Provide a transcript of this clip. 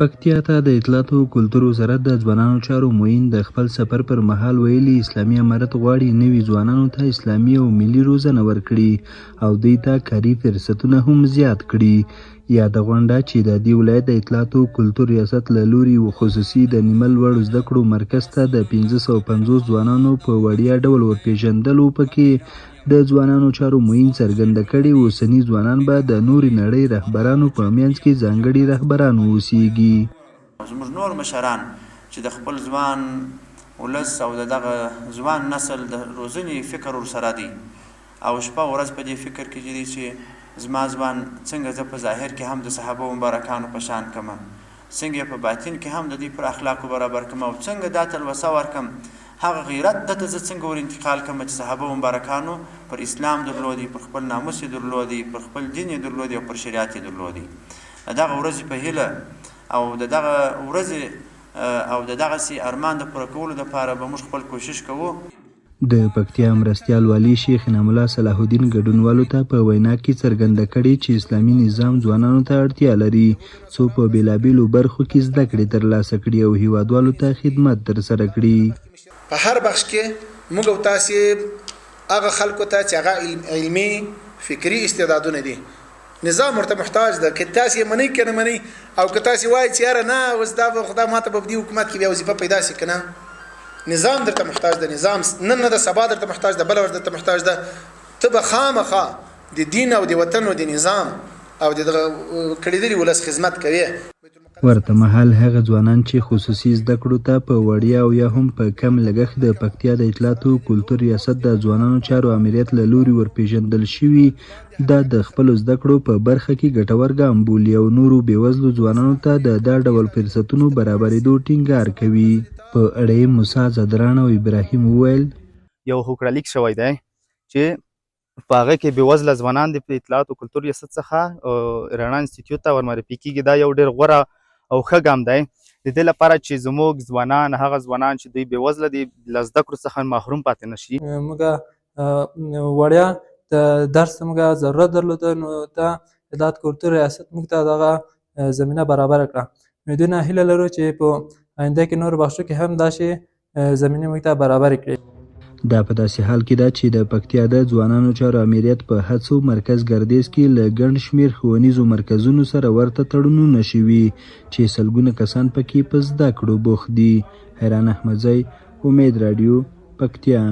پکتیا ته د اطلاعاتو او کلتور وزارت د ځوانانو چارو معین د خپل سفر پر مهال ویلي، اسلامي امارت غواړي نوي ځوانانو ته اسلامي او ملي روزنه ورکړي او دوی ته کاري فرصتونه هم زیات کړي. یاده غونډه چې د دې ولایت د اطلاعاتو او کلتور ریاست له لوري یو خصوصي د نیمه لوړو زده کړو مرکز ته د 550 ځوانانو په وړیا ډول ورپېژندل و، پکې د ځوانانو چارو معین څرګنده کړې، اوسني ځوانان به د نورې نړۍ رهبرانو په منځ کې ځانګړي رهبران واوسېږي. زموږ نور مشران چې د خپل ځوان ولس او د دغه ځوان نسل د روزنې فکر ورسره دی او شپه او ورځ په دې فکر کې دي چې زما ځوان څنګه زه په ظاهر کې هم د صحابه مبارکانو په شان کړم، څنګه یې په باطن کې هم د دوی پر اخلاقو برابر کړم او څنګه دا تلوسه ورکړم، هغه غیرت ده ته زه څنګه ور انتقال کړم چې صحابه مبارکانو پر اسلام درلودی، پر خپل ناموس یې درلودی، پر خپل دین یې درلودی او پر شریعت یې درلودی. د دغه ورځې په هیله او د دغه ورځې او د دغسې ارمان د پوره کولو لپاره به موږ خپل کوشش کوو. د پکتیا مرستیال والي شیخ انعام الله صلاح الدین ګډونوالو ته په وینا کې څرګنده کړې چې اسلامي نظام ځوانانو ته اړتیا لري څو په بېلابېلو برخو کې زده کړې ترلاسه کړي او هېوادوالو ته خدمت ترسره کړي. په هر بخش کې موږ او تاسې هغه خلکو ته چې هغه علمي فکري استعدادونه دي نظام ورته محتاج ده، که تاسې یې منئ که نه منئ، او که تاسې وایئ چې یاره نه اوس دا به خدا ماته به په دې حکومت کې بیا وظیفه پیدا شي، که نه نظام درته محتاج ده، نظام نن نه ده سبا درته محتاج ده، بله ورځ درته محتاج ده، ته به خامخا د دین او د وطن او د نظام او د دغه کړېدلي ولس خدمت کوې. ورته مهال هغه ځوانان چې خصوصي زده کړو ته په وړیا او یا هم په کم لګښت د پکتیا د اطلاعاتو او کلتور ریاست د ځوانانو چارو آمریت له لوري ورپېژندل شوي، دا د خپلو زده کړو په برخه کې ګټور ګام بولي او نورو بېوزلو ځوانانو ته د دا ډول فرصتونو برابرېدو ټینګار کوي. په اړه یې موسی ځدراڼ او ابراهیم وویل. یو هوکړه لیک شوی دی چې په هغه کې بېوزله ځوانان د اطلاعاتو کلتور ریاست څخه رڼا انسټیټیوټ ته ورمعرفي کېږي. دا یو ډېر غوره او ښه ګام دی د دې لپاره چې زموږ ځوانان، هغه ځوانان چې دوی بېوزله دي، له زده کړو څخه محروم پاتې نه شي. موږ وړیا د درس موږ ضرورت درلود، نو دا اطلاعات کلتور ریاست موږ ته دغه زمینه برابره کړه. نو دوی نه هیله لرو چې په آینده کې نورو بخشو کې هم داسې زمینې موږ ته برابرې کړي. دا په داسې حال کې ده چې د پکتیا د ځوانانو چارو آمریت په هڅو مرکز ګردیز کې له ګڼ شمېر ښوونیزو مرکزونو سره ورته تړونونه شوي چې سلګونه کسان پکې په زده کړو بوخت دي. حیران احمدزی، امید راډیو، پکتیا.